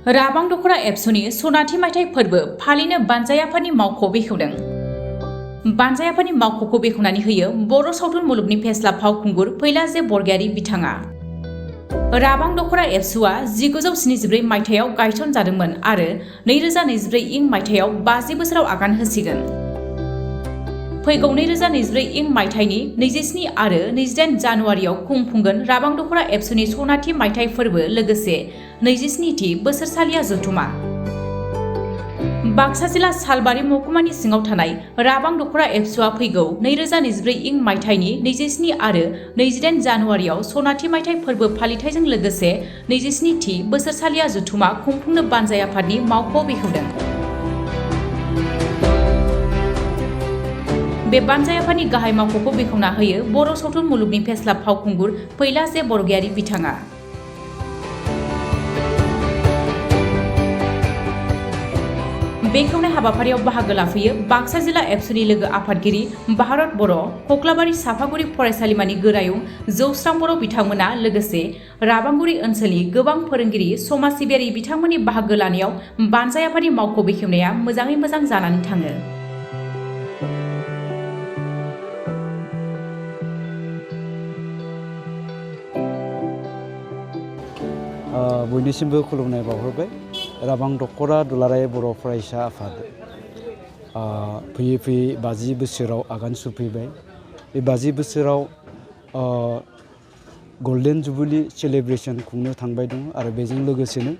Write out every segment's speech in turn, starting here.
राबां दख'र एबसुनि सनाथि मायथाइ फोरबो फालिनो बानजाय आफादनि मावख' बेखेवदों। बानजाय आफादनि मावख'खौ बेखेवनानै होयो बर' सावथुन मुलुगनि फेस्ला फावखुंगुर फैलाजे बरगयारी बिथाङा। राबां दख'र एबसुआ 1974 मायथाइयाव गायसनजादोंमोन आरो 2024 इं मायथाइयाव 50 बोसोराव आगान होसिगोन। फैगौ 2024 इं मायथाइनि 27 आरो 28 जानुवारियाव खुंफुंगोन राबां दख'र एबसुनि सनाथि मायथाइ फोरबो लोगोसे 27थि बोसोरसालिया जथुमा। बाक्सा जिल्ला सालबारि महकुमानि सिङाव थानाय राबां दख'र एबसुआ फैगौ 2024 इं मायथाइनि 27 आरो 28 जानुवारियाव सनाथि मायथाइ फोरबो फालिथायजों लोगोसे 27थि बोसोरसालिया जथुमा खुंफुंनो बानजाय आफादनि मावख' बेखेवदों। बे बानजाय आफादनि गाहाय मावख'खौ बेखेवना होयो बर' सावथुन मुलुगनि फेस्ला फावखुंगुर फैलाजे बरगयारी बिथाङा। बेखेवनाय हाबाफारियाव बाहागो लाफैयो बाक्सा जिल्ला एबसुनि लोगो आफादगिरि भारत बर', खख्लाबारि साफागुरि फरायसालिमानि गोरायुं जौस्रां बर' बिथांमोना लोगोसे राबांगुरि ओनसोलनि गोबां फोरोंगिरि समाज सिबियारि बिथांमोननि बाहागो लानायाव बानजाय आफादनि मावख' बेखेवनाया मोजाङै मोजां जानानै थाङो। बयनिसिमबो खुलुमनाय बावहरबाय। राबां दख'र दुलाराय बर' फरायसा आफाद फैयै फैयै 50 बोसोराव आगान सुरफैबाय। बे 50 बोसोराव गल्डेन जुबुलि सेलेब्रेसन खुंनो थांबाय दं आरो बेजों लोगोसेनो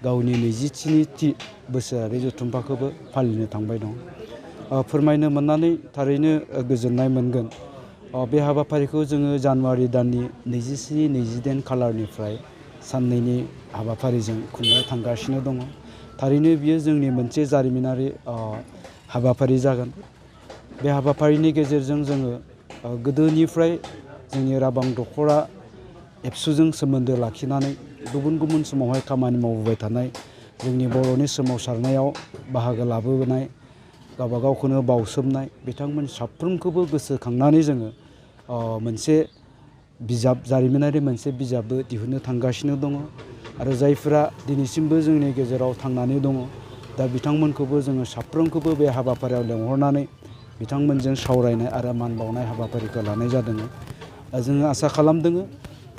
गावनि 27थि बोसोरारि जथुम्माखौबो फालिनो थांबाय दं। फोरमायनो मोननानै थारैनो गोजोननाय मोनगोन। बे हाबाफारिखौ जोङो जानुवारि दाननि 27-28 खालारनिफ्राय साननैनि हाबाफारिजों खुंनो थांगासिनो दङ। थारैनो बियो जोंनि मोनसे जारिमिनारि हाबाफारि जागोन। बे हाबाफारिनि गेजेरजों जोङो गोदोनिफ्राय जोंनि राबां दख'र एबसुजों सोमोन्दो लाखिनानै गुबुन गुबुन समावहाय खामानि मावबोबाय थानाय, जोंनि बर'नि सोमावसारनायाव बाहागो लाबोनाय, गावबा गावखौनो बावसोमनाय बिथांमोन साफ्रोमखौबो गोसोखांनानै जोङो मोनसे बिजाब, जारिमिनारि मोनसे बिजाबबो दिहुननो थांगासिनो दङ आरो जायफोरा दिनैसिमबो जोंनि गेजेराव थांनानै दङ, दा बिथांमोनखौबो जोङो साफ्रोमखौबो बे हाबाफारियाव लेंहरनानै बिथांमोनजों सावरायनाय आरो मान बावनाय हाबाफारिखौ लानाय जादों। जोङो आसा खालामदों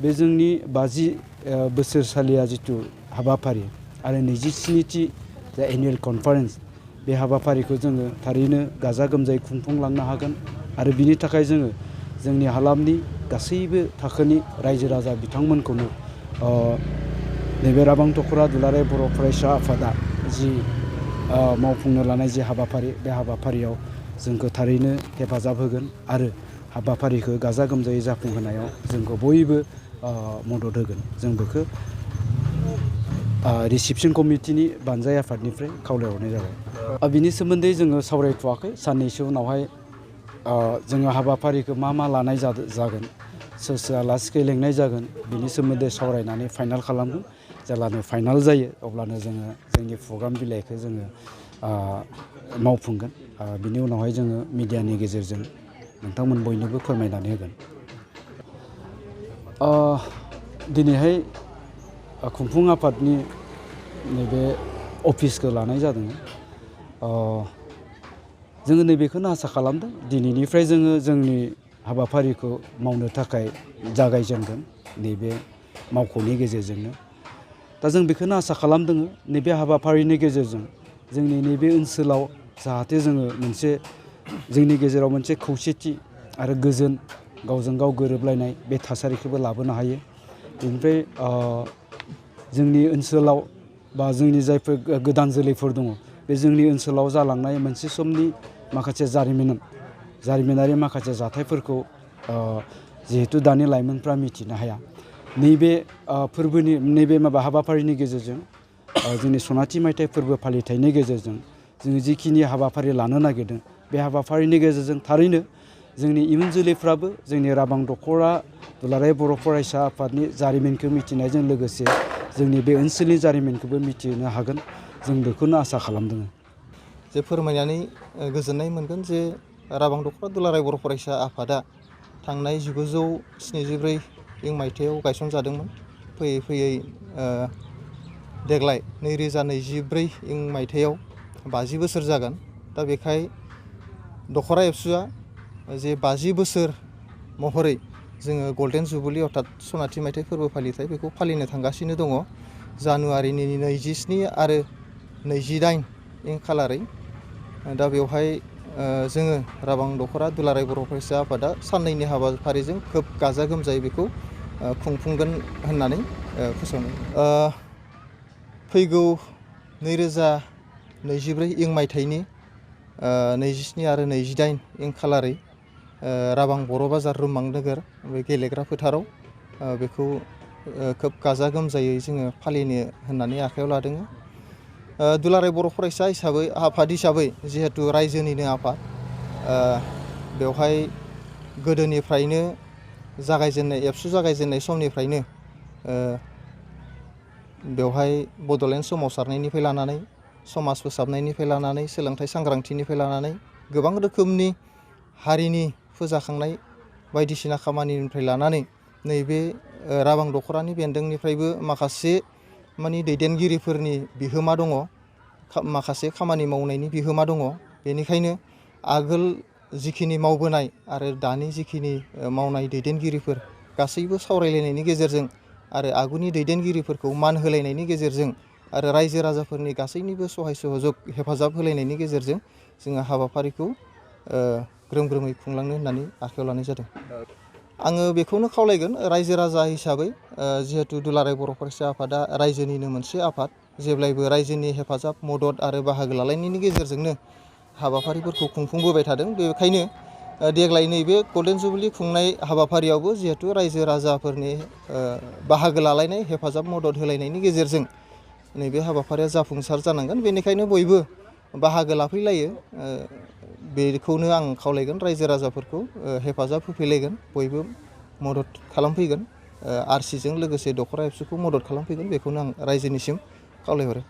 बे जोंनि 50 बोसोरसालिया जिथु हाबाफारि आरो 27थि जा एनुवेल कनफारेन्स, बे हाबाफारिखौ जोङो थारैनो गाजा गोमजायै खुंफुंलांनो हागोन आरो बिनि थाखाय जोङो जोंनि हालामनि गासैबो थाखोनि रायजो राजा बिथांमोनखौनो नैबे राबां दख'र दुलाराय बर' फरायसा आफादा जि मावफुंनो लानाय जि हाबाफारि, बे हाबाफारियाव जोंखौ थारैनो हेफाजाब होगोन आरो हाबाफारिखौ गाजा गोमजायै जाफुंहोनायाव जोंखौ बयबो मदद होगोन। जों बेखौ रिसिपसन कमिटिनि बानजाय आफादनिफ्राय खावलायहरनाय जाबाय। बिनि सोमोन्दै जोङो सावरायथ'वाखै। साननैसो उनावहाय जोङो हाबाफारिखौ मा लानाय जागोन, सोर सोर आलासिखौ लेंनाय जागोन, बिनि सोमोन्दै सावरायनानै फाइनाल खालामगोन। जेब्लानो फाइनाल जायो अब्लानो जोङो जोंनि प्रग्राम बिलाइखौ जोङो मावफुंगोन। बिनि उनावहाय जोङो मिडियानि गेजेरजों नोंथांमोन बयनोबो फोरमायनानै होगोन। दिनैहाय खुंफुं आफादनि नैबे अफिसखौ लानाय जादों। जोङो नैबेखौनो आसा खालामदों दिनैनिफ्राय जोङो जोंनि हाबाफारिखौ मावनो थाखाय जागायजेनगोन नैबे मावख'नि गेजेरजोंनो। दा जों बेखौनो आसा खालामदों नैबे हाबाफारिनि गेजेरजों जोंनि नैबे ओनसोलाव जाहाथे जोङो जोंनि गेजेराव मोनसे खौसेथि आरो गोजोन, गावजों गाव गोरोबलायनाय बे थासारिखौबो लाबोनो हायो। बेनिफ्राय जोंनि ओनसोलाव बा जोंनि जायफोर गोदान जोलैफोर दङ, बे जोंनि ओनसोलाव जालांनाय मोनसे समनि माखासे जारिमिनारि माखासे जाथायफोरखौ जिहेथु दानि लाइमोनफ्रा मिथिनो हाया, नैबे फोरबोनि हाबाफारिनि गेजेरजों जोंनि सनाथि मायथाइ फोरबो फालिथायनि गेजेरजों जोङो जिखिनि हाबाफारि लानो नागिरदों, बे हाबाफारिनि गेजेरजों थारैनो जोंनि इयुन जोलैफ्राबो जोंनि राबां दख'र दुलाराय बर' फरायसा आफादनि जारिमिनखौ मिथिनायजों लोगोसे जोंनि बे ओनसोलनि जारिमिनखौबो मिथिनो हागोन। जों बेखौनो आसा खालामदों। जे फोरमायनानै गोजोननाय मोनगोन जे राबां दख'र दुलाराय बर' फरायसा आफादा थांनाय 1974 इं मायथाइयाव गायसनजादोंमोन। फैयै फैयै देग्लाय 2024 मायथाइयाव 50 बोसोर जागोन। दा बेखाय दख'रा एबसुआ जे 50 बोसोर महरै जोङो गल्डेन जुबुलि अर्थात सनाथि मायथाइ फोरबो फालिथाय बेखौ फालिनो थांगासिनो दङ जानुवारिनि 27 आरो 28 खालारै। दा बेवहाय जोङो राबां दख'रा दुलाराय बर' फरायसा आफादा साननैनि हाबाफारिजों खोब गाजा गोमजायै बेखौ खुंफुंगोन होननानै फोसावनाय। फैगौ 2024 मायथाइनि 27 आरो 28 खालारै राबां बर' बाजार रुमां नोगोर बे गेलेग्रा फोथाराव बेखौ खोब गाजा गोमजायै जोङो फालिनो होननानै आखायाव लादों। दुलाराय बर' फरायसा हिसाबै आफाद हिसाबै जिहेतु रायजोनिनो आफाद बेवहाय गोदोनिफ्रायनो एबसु जागायजेननाय समनिफ्रायनो बेवहाय बड'लेण्ड सोमावसारनायनिफ्राय लानानै समाज फोसाबनायनिफ्राय लानानै सोलोंथाइ सांग्रांथिनिफ्राय लानानै गोबां रोखोमनि हारिनि फोजाखांनाय बायदिसिना खामानिनिफ्राय लानानै नैबे राबां दख'रानि बेन्दोंनिफ्रायबो माखासे मानि दैदेनगिरिफोरनि बिहोमा दङ, माखासे खामानि मावनायनि बिहोमा दङ। बेनिखायनो आगोल जिखिनि मावबोनाय आरो दानि जिखिनि मावनाय दैदेनगिरिफोर गासैबो सावरायलायनायनि गेजेरजों आरो आगुनि दैदेनगिरिफोरखौ मान होलायनायनि गेजेरजों आरो रायजो राजाफोरनि गासैनिबो सहाय सहयोग हेफाजाब होलायनायनि गेजेरजों जोङो हाबाफारिखौ ग्रोम ग्रोमै खुंलांनो होननानै आखायाव लानाय जादों। आङो बेखौनो खावलायगोन रायजो राजा हिसाबै जिहेतु दुलाराय बर' फरायसा आफादा रायजोनिनो मोनसे आफाद, जेब्लायबो रायजोनि हेफाजाब मदद आरो बाहागो लालायनायनि गेजेरजोंनो हाबाफारिफोरखौ खुंफुंबोबाय थादों। बेखायनो देग्लाय नैबे गल्डेन जुबुलि खुंनाय हाबाफारियावबो जिहेतु रायजो राजाफोरनि बाहागो लालायनाय हेफाजाब मदद होलायनायनि गेजेरजों नैबे हाबाफारिया जाफुंसार जानांगोन। बेनिखायनो बयबो बाहागो लाफैलायो बेखौनो आं खावलायगोन रायजो राजाफोरखौ हेफाजाब होफैलायगोन, बयबो मदद खालामफैगोन, आरसिजों लोगोसे दख'रा एबसुखौ मदद खालामफैगोन बेखौनो आं रायजोनिसिम खावलायहरो।